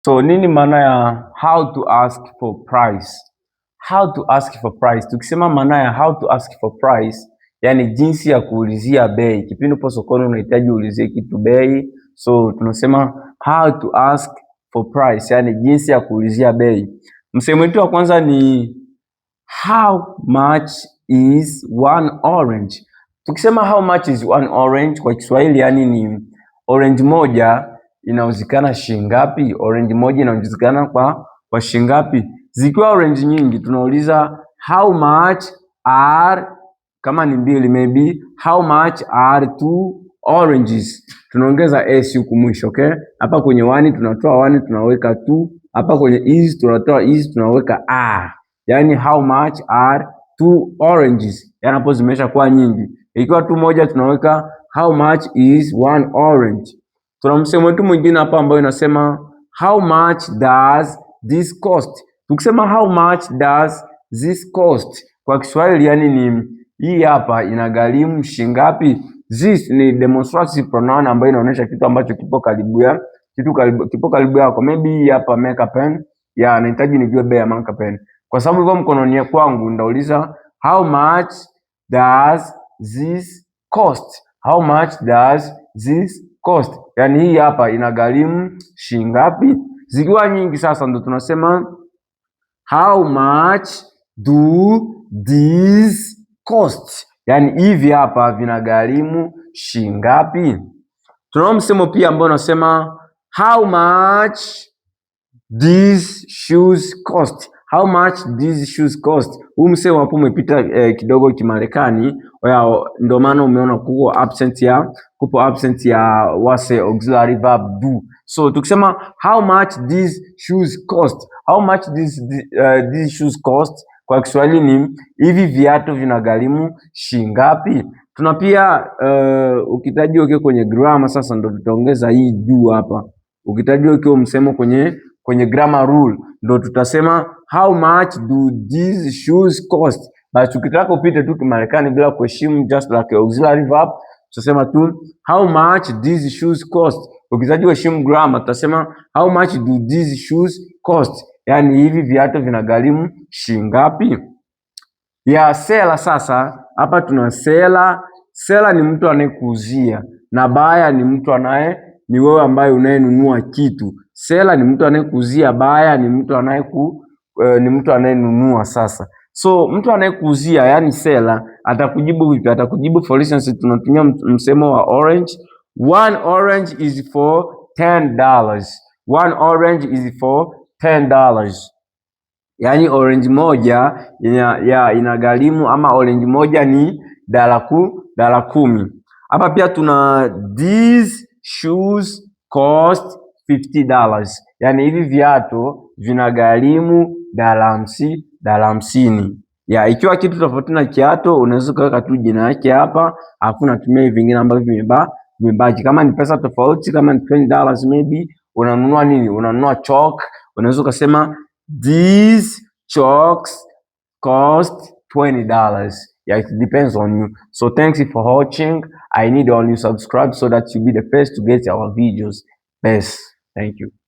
So nini maana ya how to ask for price? How to ask for price. Tukisema maana ya how to ask for price, yani jinsi ya kuulizia bei. Kipindi upo sokoni unahitaji uulizie kitu bei, so tunasema how to ask for price, yani jinsi ya kuulizia bei. Msemo wetu wa kwanza ni "How much is one orange?" Tukisema "How much is one orange" kwa Kiswahili, yani ni orange moja inauzikana shilingi ngapi? Orange moja inauzikana kwa shilingi ngapi? Zikiwa orange nyingi tunauliza "How much are", kama ni mbili, maybe "How much are two oranges?" Tunaongeza s huku mwisho, okay? Hapa kwenye one tunatoa one, tunaweka two. Hapa kwenye is tunatoa is, tunaweka are. Yani "How much are two oranges?" Yani hapo zimesha kuwa nyingi. Ikiwa tu moja tunaweka "How much is one orange?" Tuna msemo wetu mwingine hapa ambayo inasema "How much does this cost?" Tukisema "How much does this cost" kwa Kiswahili, yani ni hii hapa inagharimu shilingi ngapi? This ni demonstrative pronoun ambayo inaonyesha kitu ambacho kipo karibu ya kitu karibu, kipo karibu yako. Maybe hii hapa marker pen ya nahitaji nijue bei ya marker pen. Kwa sababu iko mkononi kwangu, ndauliza "How much does this cost? How much does this cost?" Yani hii hapa inagharimu shilingi ngapi? Zikiwa nyingi sasa ndo tunasema "How much do these cost?" Yani hivi hapa vinagharimu shilingi ngapi? Tunao msemo pia ambao unasema "How much these shoes cost? How much these shoes cost?" Huu msemo hapo umepita kidogo Kimarekani, ndio maana umeona kupo absent ya wase auxiliary verb do. So tukisema "How much these shoes cost? How much these shoes cost?" kwa Kiswahili ni hivi viatu vinagharimu shilingi ngapi? Tuna pia ukitaji ukiwa kwenye grammar sasa ndo tutaongeza hii juu hapa. Ukitaji ukiwa msemo kwenye grammar rule ndo tutasema "How much do these shoes cost?" Basi ukitaka upite tu Kimarekani bila kuheshimu just like auxiliary verb, tutasema tu "How much these shoes cost?" Ukitaji kuheshimu grammar tutasema "How much do these shoes cost?" Yaani hivi viatu vinagharimu shilingi ngapi? Ya seller sasa, hapa tuna seller. Seller ni mtu anayekuuzia na buyer ni mtu anaye ni wewe ambaye unayenunua kitu. Seller ni mtu anayekuuzia, buyer ni mtu anayenunua sasa. So mtu anayekuuzia, yani seller, atakujibu vipi? Atakujibu, for instance, tunatumia msemo wa orange. One orange is for $10. One orange is for $10. Yaani orange moja inagharimu ama orange moja ni dola 10. Hapa pia tuna these shoes cost $50. Yaani hivi viatu vinagharimu dola 50. Ya ikiwa kitu tofauti na kiatu unaweza ukaweka tu jina yake hapa, alafu unatumia hivi vingine ambavyo vimebaki. Kama ni pesa tofauti, kama ni $20 maybe unanunua nini? Unanunua chalk, unaweza ukasema "These chalks cost $20." Yeah, it depends on you. So thanks for watching. I need all you subscribe so that you be the first to get our videos. Best. Thank you.